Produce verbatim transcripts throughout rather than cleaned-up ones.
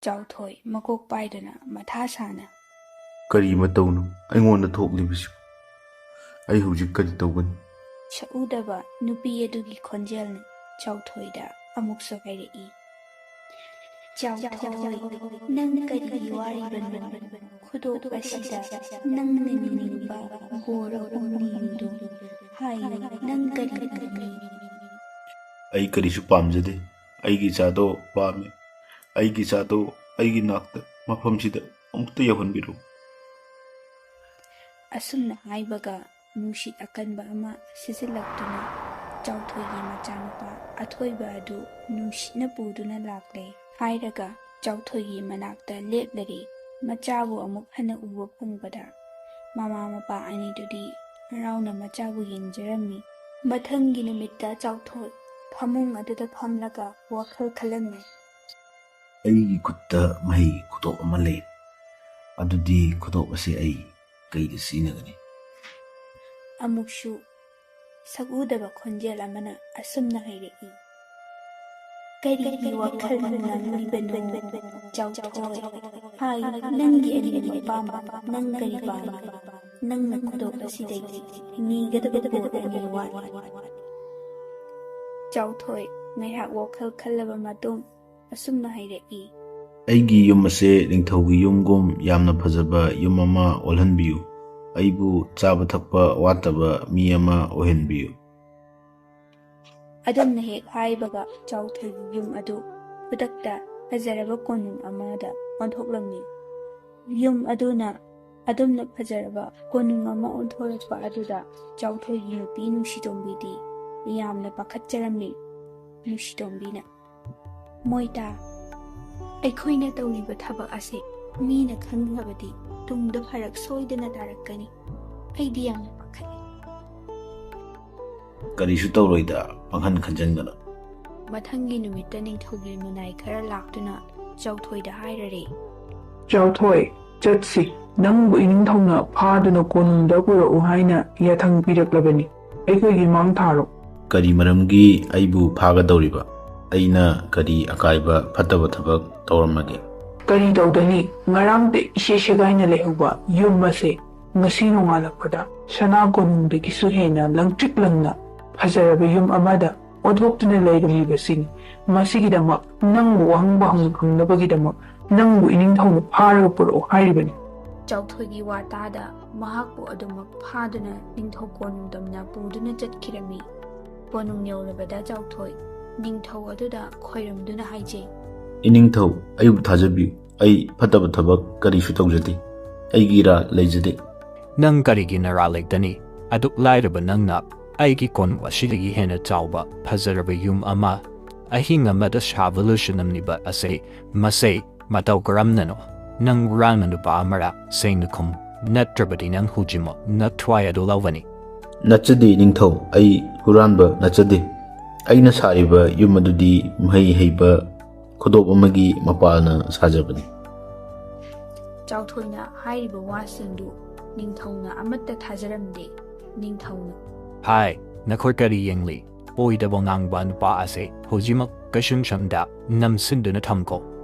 ꯆꯥꯎꯊꯣꯏ ꯃꯀꯣꯛ ꯄꯥꯏꯗꯨꯅ ꯃꯊꯥ ꯁꯥꯅ꯫ ꯀꯔꯤ ꯃꯇꯧꯅꯣ ꯑꯩꯉꯣꯟꯗ ꯊꯣꯛꯂꯤꯕꯁꯤꯕꯨ? ꯑꯩ ꯍꯧꯖꯤꯛ ꯀꯔꯤ ꯇꯧꯒꯅꯤ? ꯁꯛꯎꯗꯕ ꯅꯨꯄꯤ ꯑꯗꯨꯒꯤ ꯈꯣꯟꯖꯦꯜꯅ ꯆꯥꯎꯊꯣꯏꯗ ꯑꯃꯨꯛꯁꯨ ꯍꯥꯏꯔꯛꯏ, "ꯆꯥꯎꯊꯣꯏ, ꯅꯪ ꯀꯔꯤꯒꯤ ꯋꯥꯔꯤꯕꯅꯣ? ꯈꯨꯗꯣꯞ ꯑꯁꯤꯗ ꯅꯪꯅ ꯅꯤꯅꯤꯡꯕ ꯕꯣꯔ ꯑꯍꯨꯝꯅꯤꯗꯨ ꯍꯥꯏꯌꯨ, ꯅꯪ ꯀꯔꯤ ꯄꯥꯝꯃꯤ?" ꯑꯩ ꯀꯔꯤꯁꯨ ꯄꯥꯝꯖꯗꯦ꯫ ꯑꯩꯒꯤ ꯏꯆꯥꯗꯣ ꯄꯥꯝꯃꯤ꯫ ꯑꯩꯒꯤ ꯏꯆꯥꯗꯣ ꯑꯩꯒꯤ ꯅꯥꯛꯇ, ꯃꯐꯝꯁꯤꯗ ꯑꯃꯨꯛꯇ ꯌꯧꯍꯟꯕꯤꯔꯛꯎ꯫ ꯑꯁꯨꯝꯅ ꯍꯥꯏꯕꯒ ꯅꯨꯡꯁꯤꯠ ꯑꯀꯟꯕ ꯑꯃ ꯁꯤꯖꯤꯜꯂꯛꯇꯨꯅ ꯆꯥꯎꯊꯣꯏꯒꯤ ꯃꯆꯥꯅꯨꯄꯥ ꯑꯊꯣꯏꯕ ꯑꯗꯨ ꯅꯨꯡꯁꯤꯠꯅ ꯄꯨꯗꯨꯅ ꯂꯥꯛꯂꯦ ꯍꯥꯏꯔꯒ ꯆꯥꯎꯊꯣꯏꯒꯤ ꯃꯅꯥꯛꯇ ꯂꯦꯞꯂꯔꯦ꯫ ꯃꯆꯥꯕꯨ ꯑꯃꯨꯛ ꯍꯟꯅ ꯎꯕ ꯐꯪꯕꯗ ꯃꯃꯥ ꯃꯄꯥ ꯑꯅꯤꯗꯨꯗꯤ ꯍꯔꯥꯎꯅ ꯃꯆꯥꯕꯨ ꯌꯦꯡꯖꯔꯝꯃꯤ꯫ ꯃꯊꯪꯒꯤ ꯅꯨꯃꯤꯠꯇ ꯆꯥꯎꯊꯣꯏ ꯐꯃꯨꯡ ꯑꯗꯨꯗ ꯐꯝꯂꯒ ꯋꯥꯈꯜ ꯈꯜꯂꯝꯃꯤ꯫ ꯑꯩꯒꯤ ꯈꯨꯠꯇ ꯃꯍꯩꯒꯤ ꯈꯨꯗꯣꯞ ꯑꯃ ꯂꯩ꯫ ꯑꯗꯨꯗꯤ ꯈꯨꯗꯣꯞ ꯑꯁꯤ ꯑꯩ ꯀꯩꯗ ꯁꯤꯖꯤꯟꯅꯒꯅꯤ? ꯑꯃꯨꯛꯁꯨ ꯁꯛꯎꯗꯕ ꯈꯣꯟꯖꯦꯜ ꯑꯃꯅ ꯑꯁꯨꯝꯅ ꯍꯥꯏꯔꯛꯏ, "ꯀꯔꯤꯒꯤ ꯋꯥꯈꯜ ꯅꯪꯂꯤꯕꯅꯣ, ꯆꯥꯎꯊꯣꯏ? ꯍꯥꯏ, ꯅꯪꯒꯤ ꯑꯅꯤꯡꯕ ꯑꯄꯥꯝꯕ ꯅꯪ ꯀꯔꯤ ꯄꯥꯝꯃꯤ? ꯅꯪꯅ ꯈꯨꯗꯣꯞ ꯑꯁꯤꯗꯒꯤ ꯅꯤꯒꯗꯕ ꯄꯣꯠ ꯑꯅꯤ ꯋꯥꯠꯂꯤ꯫" ꯆꯥꯎꯊꯣꯏ ꯉꯥꯏꯍꯥꯛ ꯋꯥꯈꯜ ꯈꯜꯂꯕ ꯃꯇꯨꯡ ꯑꯁꯨꯝꯅ ꯍꯥꯏꯔꯛꯏ, "ꯑꯩꯒꯤ ꯌꯨꯝ ꯑꯁꯦ ꯅꯤꯡꯊꯧꯒꯤ ꯌꯨꯝꯒꯨꯝ ꯌꯥꯝꯅ ꯐꯖꯕ ꯌꯨꯝ ꯑꯃ ꯑꯣꯜꯍꯟꯕꯤꯌꯨ꯫ ꯑꯩꯕꯨ ꯆꯥꯕ ꯊꯛꯄ ꯋꯥꯠꯇꯕ ꯃꯤ ꯑꯃ ꯑꯣꯏꯍꯟꯕꯤꯌꯨ꯫" ꯑꯗꯨꯝꯅ ꯍꯦꯛ ꯍꯥꯏꯕꯒ ꯆꯥꯎꯊꯣꯏꯒꯤ ꯌꯨꯝ ꯑꯗꯨ ꯈꯨꯗꯛꯇ ꯐꯖꯔꯕ ꯀꯣꯅꯨꯡ ꯑꯃꯗ ꯑꯣꯟꯊꯣꯛꯂꯝꯃꯤ꯫ ꯌꯨꯝ ꯑꯗꯨꯅ ꯑꯗꯨꯝꯅ ꯐꯖꯔꯕ ꯀꯣꯅꯨꯡ ꯑꯃ ꯑꯣꯟꯊꯣꯔꯛꯄ ꯑꯗꯨꯗ ꯆꯥꯎꯊꯣꯏꯒꯤ ꯅꯨꯄꯤ ꯅꯨꯡꯁꯤꯇꯣꯝꯕꯤꯗꯤ ꯌꯥꯝꯅ ꯄꯥꯈꯠꯆꯔꯝꯃꯤ꯫ ꯅꯨꯡꯁꯤꯇꯣꯝꯕꯤꯅ, "ꯃꯣꯏꯇꯥ, ꯑꯩꯈꯣꯏꯅ ꯇꯧꯔꯤꯕ ꯊꯕꯛ ꯑꯁꯦ ꯃꯤꯅ ꯈꯪꯈ꯭ꯔꯕꯗꯤ ꯇꯨꯡꯗ ꯐꯔꯛ ꯁꯣꯏꯗꯅ ꯇꯥꯔꯛꯀꯅꯤ꯫ ꯑꯩꯗꯤ ꯌꯥꯝꯅ ꯄꯥꯈꯠꯂꯤ꯫" "ꯀꯔꯤꯁꯨ ꯇꯧꯔꯣꯏꯗ, ꯄꯪꯈꯟ ꯈꯟꯖꯟꯒꯅꯨ꯫" ꯃꯊꯪꯒꯤ ꯅꯨꯃꯤꯠꯇ ꯅꯤꯡꯊꯧꯒꯤ ꯃꯅꯥꯏ ꯈꯔ ꯂꯥꯛꯇꯨꯅ ꯆꯥꯎꯊꯣꯏꯗ ꯍꯥꯏꯔꯔꯦ, "ꯆꯥꯎꯊꯣꯏ, ꯆꯠꯁꯤ꯫ ꯅꯪꯕꯨ ꯏꯅꯤꯡꯊꯧꯅ ꯐꯥꯗꯨꯅ ꯀꯣꯅꯨꯡꯗ ꯄꯨꯔꯛꯎ ꯍꯥꯏꯅ ꯌꯥꯊꯪ ꯄꯤꯔꯛꯂꯕꯅꯤ꯫ ꯑꯩꯈꯣꯏꯒꯤ ꯃꯥꯡ ꯊꯥꯔꯣ꯫" "ꯀꯔꯤ ꯃꯔꯝꯒꯤ ꯑꯩꯕꯨ ꯐꯥꯒꯗꯧꯔꯤꯕ? ꯑꯩꯅ ꯀꯔꯤ ꯑꯀꯥꯏꯕ ꯐꯠꯇꯕ ꯊꯕꯛ ꯇꯧꯔꯝꯃꯒꯦ?" ꯀꯔꯤ ꯇꯧꯗꯅꯤ? ꯉꯔꯥꯡꯗ ꯏꯁꯦ ꯁꯦꯒꯥꯏꯅ ꯂꯩꯍꯧꯕ ꯌꯨꯝ ꯑꯁꯦ ꯉꯁꯤ ꯅꯣꯡꯉꯥꯜꯂꯛꯄꯗ ꯁꯅꯥ ꯀꯣꯅꯨꯡꯗꯒꯤꯁꯨ ꯍꯦꯟꯅ ꯂꯪꯇ꯭ꯔꯤꯛ ꯂꯪꯅ ꯐꯖꯔꯕ ꯌꯨꯝ ꯑꯃꯗ ꯑꯣꯟꯊꯣꯛꯇꯨꯅ ꯂꯩꯔꯝꯂꯤꯕꯁꯤꯅꯤ꯫ ꯃꯁꯤꯒꯤꯗꯃꯛ ꯅꯪꯕꯨ ꯋꯥꯍꯪꯕ ꯍꯪꯅꯕꯒꯤꯗꯃꯛ ꯅꯪꯕꯨ ꯏꯅꯤꯡꯊꯧꯅ ꯐꯥꯔꯒ ꯄꯨꯔꯛꯎ ꯍꯥꯏꯔꯤꯕꯅꯤ꯫ ꯆꯥꯎꯊꯣꯏꯒꯤ ꯋꯥ ꯇꯥꯗ ꯃꯍꯥꯛꯄꯨ ꯑꯗꯨꯃꯛ ꯐꯥꯗꯨꯅ ꯅꯤꯡꯊꯧ ꯀꯣꯅꯨꯡꯗꯝꯅ ꯄꯨꯗꯨꯅ ꯆꯠꯈꯤꯔꯝꯃꯤ꯫ ꯀꯣꯅꯨꯡ ꯌꯧꯔꯕꯗ ꯆꯥꯎꯊꯣꯏ ꯅꯤꯡꯊꯧ ꯑꯗꯨꯗ ꯈꯣꯏꯔꯝꯗꯨꯅ ꯍꯥꯏꯖꯩ꯫ ꯏꯅꯤꯡꯊꯧ, ꯑꯩꯕꯨ ꯊꯥꯖꯕꯤꯌꯨ꯫ ꯑꯩ ꯐꯠꯇꯕ ꯊꯕꯛ ꯀꯔꯤꯁꯨ ꯇꯧꯖꯗꯦ꯫ ꯑꯩꯒꯤ ꯏꯔꯥꯜ ꯂꯩꯖꯗꯦ꯫ ꯅꯪ ꯀꯔꯤꯒꯤ ꯅꯔꯥꯜ ꯂꯩꯒꯅꯤ? ꯑꯗꯨꯛ ꯂꯥꯏꯔꯕ ꯅꯪꯅ ꯑꯩꯒꯤ ꯀꯣꯅꯨꯡ ꯑꯁꯤꯗꯒꯤ ꯍꯦꯟꯅ ꯆꯥꯎꯕ ꯐꯖꯔꯕ ꯌꯨꯝ ꯑꯃ ꯑꯍꯤꯡ ꯑꯃꯗ ꯁꯥꯕ ꯂꯣꯏꯁꯤꯜꯂꯝꯂꯤꯕ ꯑꯁꯦ ꯃꯁꯦ ꯃꯇꯧ ꯀꯔꯝꯅꯅꯣ? ꯅꯪ ꯍꯨꯔꯥꯟꯕ ꯅꯨꯄꯥ ꯑꯃꯔꯥ? ꯁꯦꯡꯅ ꯈꯨꯝ, ꯅꯠꯇ꯭ꯔꯕꯗꯤ ꯅꯪ ꯍꯧꯖꯤꯛꯃꯛ ꯅꯊ꯭ꯋꯥꯏ ꯑꯗꯨ ꯂꯧꯒꯅꯤ꯫ ꯅꯠꯆꯗꯦ ꯅꯤꯡꯊꯧ, ꯑꯩ ꯍꯨꯔꯥꯟꯕ ꯅꯠꯆꯗꯦ꯫ ꯑꯩꯅ ꯁꯥꯔꯤꯕ ꯌꯨꯝ ꯑꯗꯨꯗꯤ ꯃꯍꯩ ꯍꯩꯕ ꯈꯨꯗꯣꯞ ꯑꯃꯒꯤ ꯃꯄꯥꯜꯅ ꯁꯥꯖꯕꯅꯤ꯫ ꯆꯥꯎꯊꯣꯏꯅ ꯍꯥꯏꯔꯤꯕ ꯋꯥꯁꯤꯡꯗꯨ ꯅꯤꯡꯊꯧꯅ ꯑꯃꯠꯇ ꯊꯥꯖꯔꯝꯗꯦ꯫ ꯅꯤꯡꯊꯧꯅ ꯍꯥꯏ, ꯅꯈꯣꯏ ꯀꯔꯤ ꯌꯦꯡꯂꯤ? ꯑꯣꯏꯗꯕ ꯉꯥꯡꯕ ꯅꯨꯄꯥ ꯑꯁꯦ ꯍꯧꯖꯤꯛꯃꯛ ꯀꯩꯁꯨꯝꯁꯪꯗ ꯅꯝꯁꯤꯟꯗꯨꯅ ꯊꯝꯈꯣ꯫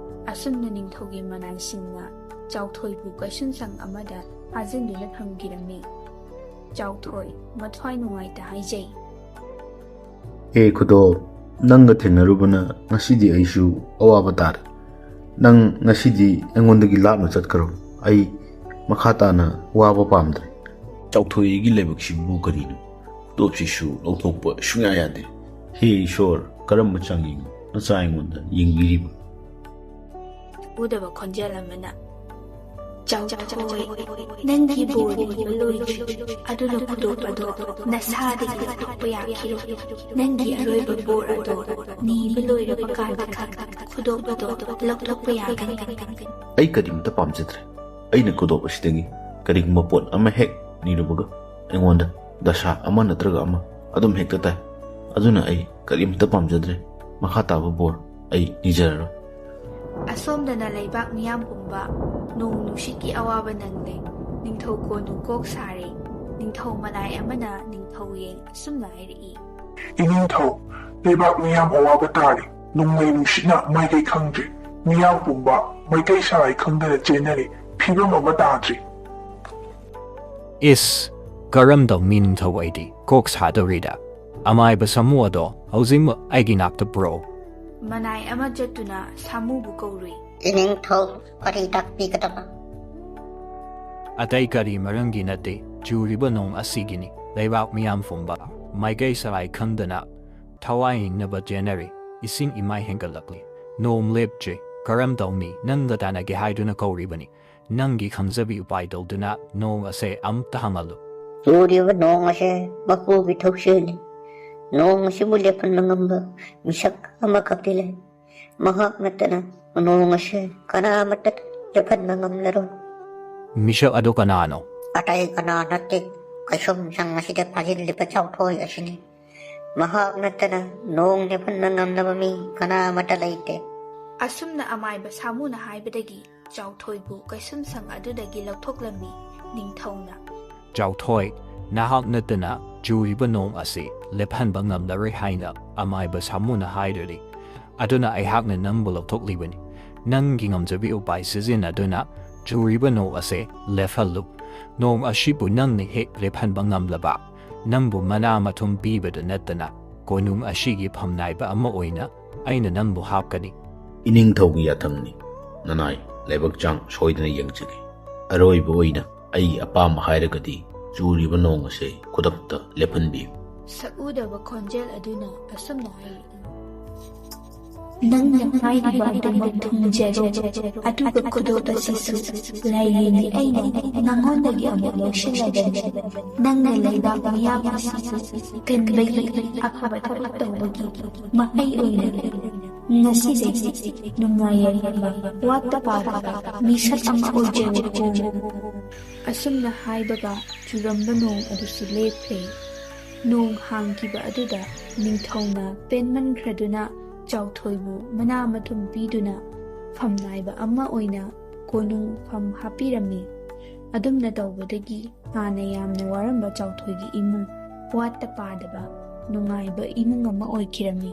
ꯑꯁꯨꯝꯅ ꯅꯤꯡꯊꯧꯒꯤ ꯃꯅꯥꯏꯁꯤꯡꯅ ꯆꯥꯎꯊꯣꯏꯕꯨ ꯀꯩꯁꯨꯝꯁꯪ ꯑꯃꯗ ꯐꯥꯖꯤꯟꯗꯨꯅ ꯊꯝꯈꯤꯔꯝꯃꯤ꯫ ꯆꯥꯎꯊꯣꯏ ꯃꯊ꯭ꯋꯥꯏ ꯅꯨꯡꯉꯥꯏꯇ ꯍꯥꯏꯖꯩ꯫ ꯍꯦ ꯈꯨꯗꯣꯞ, ꯅꯪꯒ ꯊꯦꯡꯅꯔꯨꯕꯅ ꯉꯁꯤꯗꯤ ꯑꯩꯁꯨ ꯑꯋꯥꯕ ꯇꯥꯔꯦ꯫ ꯅꯪ ꯉꯁꯤꯗꯤ ꯑꯩꯉꯣꯟꯗꯒꯤ ꯂꯥꯞꯅ ꯆꯠꯈ꯭ꯔꯣ꯫ ꯑꯩ ꯃꯈꯥ ꯇꯥꯅ ꯋꯥꯕ ꯄꯥꯝꯗ꯭ꯔꯦ꯫ ꯆꯥꯎꯊꯣꯏꯒꯤ ꯂꯥꯏꯕꯛꯁꯤꯕꯨ ꯀꯔꯤꯅꯣ? ꯈꯨꯗꯣꯞꯁꯤꯁꯨ ꯂꯧꯊꯣꯛꯄ ꯁꯨꯡꯌꯥ ꯌꯥꯗꯦ꯫ ꯍꯦ ꯏꯁꯣꯔ, ꯀꯔꯝꯕ ꯆꯥꯡꯌꯦꯡꯅꯣ ꯅꯆꯥ ꯑꯩꯉꯣꯟꯗ ꯌꯦꯡꯕꯤꯔꯤꯕ? ꯎꯗꯕ ꯈꯣꯟꯖꯦꯜ ꯑꯃꯅ, "ꯆꯥꯎꯊꯣꯏ, ꯅꯪꯒꯤ ꯕꯣꯔ ꯅꯤꯕ ꯂꯣꯏꯗ꯭ꯔꯤ, ꯑꯗꯨꯅ ꯈꯨꯗꯣꯞ ꯑꯗꯣ ꯅꯁꯥꯗꯒꯤ ꯂꯧꯊꯣꯛꯄ ꯌꯥꯈꯤꯔꯣꯏ꯫ ꯅꯪꯒꯤ ꯑꯔꯣꯏꯕ ꯕꯣꯔ ꯑꯗꯣ ꯅꯤꯕ ꯂꯣꯏꯔꯕ ꯀꯥꯟꯗ ꯈꯛ ꯈꯨꯗꯣꯞ ꯑꯗꯣ ꯂꯧꯊꯣꯛꯄ ꯌꯥꯒꯅꯤ꯫" ꯑꯩ ꯀꯔꯤꯝꯇ ꯄꯥꯝꯖꯗ꯭ꯔꯦ꯫ ꯑꯩꯅ ꯈꯨꯗꯣꯞ ꯑꯁꯤꯗꯒꯤ ꯀꯔꯤꯒꯨꯝꯕ ꯄꯣꯠ ꯑꯃ ꯍꯦꯛ ꯅꯤꯔꯨꯕꯒ ꯑꯩꯉꯣꯟꯗ ꯗꯁꯥ ꯑꯃ ꯅꯠꯇ꯭ꯔꯒ ꯑꯃ ꯑꯗꯨꯝ ꯍꯦꯛꯇ ꯇꯥꯏ꯫ ꯑꯗꯨꯅ ꯑꯩ ꯀꯔꯤꯝꯇ ꯄꯥꯝꯖꯗ꯭ꯔꯦ꯫ ꯃꯈꯥ ꯇꯥꯕ ꯕꯣꯔ ꯑꯩ ꯅꯤꯖꯔꯔꯣꯏ꯫ ꯑꯁꯣꯝꯗꯅ ꯂꯩꯕꯥꯛ ꯃꯤꯌꯥꯝ ꯄꯨꯝꯕ ꯅꯣꯡ ꯅꯨꯡꯁꯤꯠꯀꯤ ꯑꯋꯥꯕ ꯅꯪꯂꯦ꯫ ꯅꯤꯡꯊꯧ ꯀꯣꯅꯨꯡ ꯀꯣꯛ ꯁꯥꯔꯦ꯫ ꯅꯤꯡꯊꯧ ꯃꯅꯥꯏ ꯑꯃꯅ ꯅꯤꯡꯊꯧ ꯌꯦꯡ ꯑꯁꯨꯝꯅ ꯍꯥꯏꯔꯛꯏ꯫ ꯏꯅꯤꯡꯊꯧ, ꯂꯩꯕꯥꯛ ꯃꯤꯌꯥꯝ ꯑꯋꯥꯕ ꯇꯥꯔꯦ꯫ ꯅꯣꯡꯂꯩ ꯅꯨꯡꯁꯤꯠꯅ ꯃꯥꯏꯀꯩ ꯈꯪꯗ꯭ꯔꯦ꯫ ꯃꯤꯌꯥꯝ ꯄꯨꯝꯕ ꯃꯩꯇꯩ ꯁꯂꯥꯏ ꯈꯪꯗꯅ ꯆꯦꯟꯅꯔꯤ꯫ ꯐꯤꯕꯝ ꯑꯃ ꯇꯥꯗ꯭ꯔꯤ꯫ ꯏꯁ, ꯀꯔꯝ ꯇꯧꯅꯤ ꯅꯤꯡꯊꯧ? ꯑꯩꯗꯤ ꯀꯣꯛ ꯁꯥꯗꯧꯔꯤꯗ꯫ ꯑꯃꯥꯏꯕ ꯁꯥꯃꯨ ꯑꯗꯣ ꯍꯧꯖꯤꯛꯃꯛ ꯑꯩꯒꯤ ꯅꯥꯛꯇ ꯄꯨꯔꯛꯎ꯫ ꯃꯅꯥꯏ ꯑꯃ ꯆꯠꯇꯨꯅ ꯁꯥꯃꯨꯕꯨ ꯀꯧꯔꯨꯏ꯫ ꯏꯅꯤꯡꯊꯧ, ꯀꯔꯤ ꯇꯥꯛꯄꯤꯒꯗꯕ? ꯑꯇꯩ ꯀꯔꯤ ꯃꯔꯝꯒꯤ ꯅꯠꯇꯦ, ꯆꯨꯔꯤꯕ ꯅꯣꯡ ꯑꯁꯤꯒꯤꯅꯤ꯫ ꯂꯩꯕꯥꯛ ꯃꯤꯌꯥꯝ ꯄꯨꯝꯕ ꯃꯥꯏꯀꯩ ꯁꯂꯥꯏ ꯈꯪꯗꯅ ꯊꯋꯥꯏ ꯍꯤꯡꯅꯕ ꯆꯦꯟꯅꯔꯤ꯫ ꯏꯁꯤꯡ ꯏꯃꯥꯏ ꯍꯦꯟꯒꯠꯂꯛꯂꯤ꯫ ꯅꯣꯡ ꯂꯦꯞꯇ꯭ꯔꯤ꯫ ꯀꯔꯝ ꯇꯧꯅꯤ? ꯅꯪꯒ ꯇꯥꯟꯅꯒꯦ ꯍꯥꯏꯗꯨꯅ ꯀꯧꯔꯤꯕꯅꯤ꯫ ꯅꯪꯒꯤ ꯈꯪꯖꯕꯤ ꯎꯄꯥꯏ ꯇꯧꯗꯨꯅ ꯅꯣꯡ ꯑꯁꯦ ꯑꯝꯇ ꯍꯥꯡꯍꯜꯂꯨ꯫ ꯆꯨꯔꯤꯕ ꯅꯣꯡ ꯑꯁꯦ ꯃꯄꯨꯒꯤ ꯊꯧꯁꯤꯜꯅꯤ꯫ ꯅꯣꯡ ꯑꯁꯤꯕꯨ ꯂꯦꯞꯍꯟꯕ ꯉꯝꯕ ꯃꯤꯁꯛ ꯑꯃꯈꯛꯇꯤ ꯂꯩ꯫ ꯃꯍꯥꯛ ꯅꯠꯇꯅ ꯅꯣꯡ ꯑꯁꯦ ꯀꯅꯥꯃꯠꯇ ꯂꯦꯞꯍꯟꯕ ꯉꯝꯂꯔꯣꯏ꯫ ꯃꯤꯁꯛ ꯑꯗꯨ ꯀꯅꯥꯅꯣ? ꯑꯇꯩ ꯀꯅꯥ ꯅꯠꯇꯦ, ꯀꯩꯁꯨꯝꯁꯪ ꯑꯁꯤꯗ ꯐꯥꯖꯤꯜꯂꯤꯕ ꯆꯥꯎꯊꯣꯏ ꯑꯁꯤꯅꯤ꯫ ꯃꯍꯥꯛ ꯅꯠꯇꯅ ꯅꯣꯡ ꯂꯦꯞꯍꯟꯕ ꯉꯝꯂꯕ ꯃꯤ ꯀꯅꯥꯃꯠꯇ ꯂꯩꯇꯦ꯫ ꯑꯁꯨꯝꯅ ꯑꯃꯥꯏꯕ ꯁꯥꯃꯨꯅ ꯍꯥꯏꯕꯗꯒꯤ ꯆꯥꯎꯊꯣꯏꯕꯨ ꯀꯩꯁꯨꯝꯁꯪ ꯑꯗꯨꯗꯒꯤ ꯂꯧꯊꯣꯛꯂꯝꯃꯤ ꯅꯤꯡꯊꯧꯅ꯫ ꯆꯥꯎꯊꯣꯏ, ꯅꯍꯥꯛ ꯅꯠꯇꯅ ꯆꯨꯔꯤꯕ ꯅꯣꯡ ꯑꯁꯤ ꯂꯦꯞꯍꯟꯕ ꯉꯝꯂꯔꯣꯏ ꯍꯥꯏꯅ ꯑꯃꯥꯏꯕ ꯁꯥꯃꯨꯅ ꯍꯥꯏꯔꯔꯤ꯫ ꯑꯗꯨꯅ ꯑꯩꯍꯥꯛꯅ ꯅꯪꯕꯨ ꯂꯧꯊꯣꯛꯂꯤꯕꯅꯤ꯫ ꯅꯪꯒꯤ ꯉꯝꯖꯕꯤ ꯎꯄꯥꯏ ꯁꯤꯖꯤꯟꯅꯗꯨꯅ ꯆꯨꯔꯤꯕ ꯅꯣꯡ ꯑꯁꯦ ꯂꯦꯞꯍꯜꯂꯨ꯫ ꯅꯣꯡ ꯑꯁꯤꯕꯨ ꯅꯪꯅ ꯍꯦꯛ ꯂꯦꯞꯍꯟꯕ ꯉꯝꯂꯕ, ꯅꯪꯕꯨ ꯃꯅꯥ ꯃꯊꯨꯝ ꯄꯤꯕꯗ ꯅꯠꯇꯅ ꯀꯣꯅꯨꯡ ꯑꯁꯤꯒꯤ ꯐꯝꯅꯥꯏꯕ ꯑꯃ ꯑꯣꯏꯅ ꯑꯩꯅ ꯅꯪꯕꯨ ꯍꯥꯞꯀꯅꯤ꯫ ꯏꯅꯤꯡꯊꯧꯒꯤ ꯌꯥꯊꯪꯅꯤ꯫ ꯅꯅꯥꯏ ꯂꯥꯏꯕꯛ ꯆꯥꯡ ꯁꯣꯏꯗꯅ ꯌꯦꯡꯖꯒꯦ꯫ ꯑꯔꯣꯏꯕ ꯑꯣꯏꯅ ꯑꯩꯒꯤ ꯑꯄꯥꯝꯕ ꯍꯥꯏꯔꯒꯗꯤ ꯆꯨꯔꯤꯕ ꯅꯣꯡ ꯑꯁꯦ ꯈꯨꯗꯛꯇ ꯂꯦꯞꯍꯟꯕꯤꯌꯨ꯫ ꯁꯛꯎꯗꯕ ꯈꯣꯟꯖꯦꯜ ꯑꯗꯨꯅ ꯑꯁꯨꯝꯅ ꯍꯥꯏꯔꯛꯏ꯫ ꯅꯪꯅ ꯍꯥꯏꯔꯤꯕ ꯑꯗꯨꯃꯛ ꯊꯨꯡꯖꯔꯣ, ꯑꯗꯨꯒ ꯈꯨꯗꯣꯞ ꯑꯁꯤꯁꯨ ꯂꯥꯏꯔꯦꯝꯕꯤ ꯑꯩꯅ ꯅꯉꯣꯟꯗꯒꯤ ꯑꯃꯨꯛ ꯂꯧꯁꯤꯜꯂꯒꯅꯤ꯫ ꯅꯪꯅ ꯂꯩꯕꯥꯛ ꯃꯤꯌꯥꯝ ꯑꯁꯤꯕꯨ ꯀꯟꯕꯒꯤ ꯑꯐꯕ ꯊꯕꯛ ꯇꯧꯕꯒꯤ ꯃꯍꯩ ꯑꯣꯏꯅ ꯉꯁꯤꯗꯒꯤ ꯅꯨꯡꯉꯥꯏ ꯌꯥꯏꯐꯕ ꯋꯥꯠꯇ ꯄꯥꯗꯕ ꯃꯤꯁꯛ ꯑꯃ ꯑꯣꯏꯖꯔꯣꯀꯣ꯫ ꯑꯁꯨꯝꯅ ꯍꯥꯏꯕꯒ ꯆꯨꯔꯝꯕ ꯅꯣꯡ ꯑꯗꯨꯁꯨ ꯂꯦꯞꯈ꯭ꯔꯦ꯫ ꯅꯣꯡ ꯍꯥꯡꯈꯤꯕ ꯑꯗꯨꯗ ꯅꯤꯡꯊꯧꯅ ꯄꯦꯟꯃꯟꯈ꯭ꯔꯗꯨꯅ ꯆꯥꯎꯊꯣꯏꯕꯨ ꯃꯅꯥ ꯃꯊꯨꯝ ꯄꯤꯗꯨꯅ ꯐꯝꯅꯥꯏꯕ ꯑꯃ ꯑꯣꯏꯅ ꯀꯣꯅꯨꯡ ꯐꯝ ꯍꯥꯞꯄꯤꯔꯝꯃꯤ꯫ ꯑꯗꯨꯝꯅ ꯇꯧꯕꯗꯒꯤ ꯍꯥꯟꯅ ꯌꯥꯝꯅ ꯋꯥꯔꯝꯕ ꯆꯥꯎꯊꯣꯏꯒꯤ ꯏꯃꯨꯡ ꯋꯥꯠꯇ ꯄꯥꯗꯕ ꯅꯨꯡꯉꯥꯏꯕ ꯏꯃꯨꯡ ꯑꯃ ꯑꯣꯏꯈꯤꯔꯝꯃꯤ꯫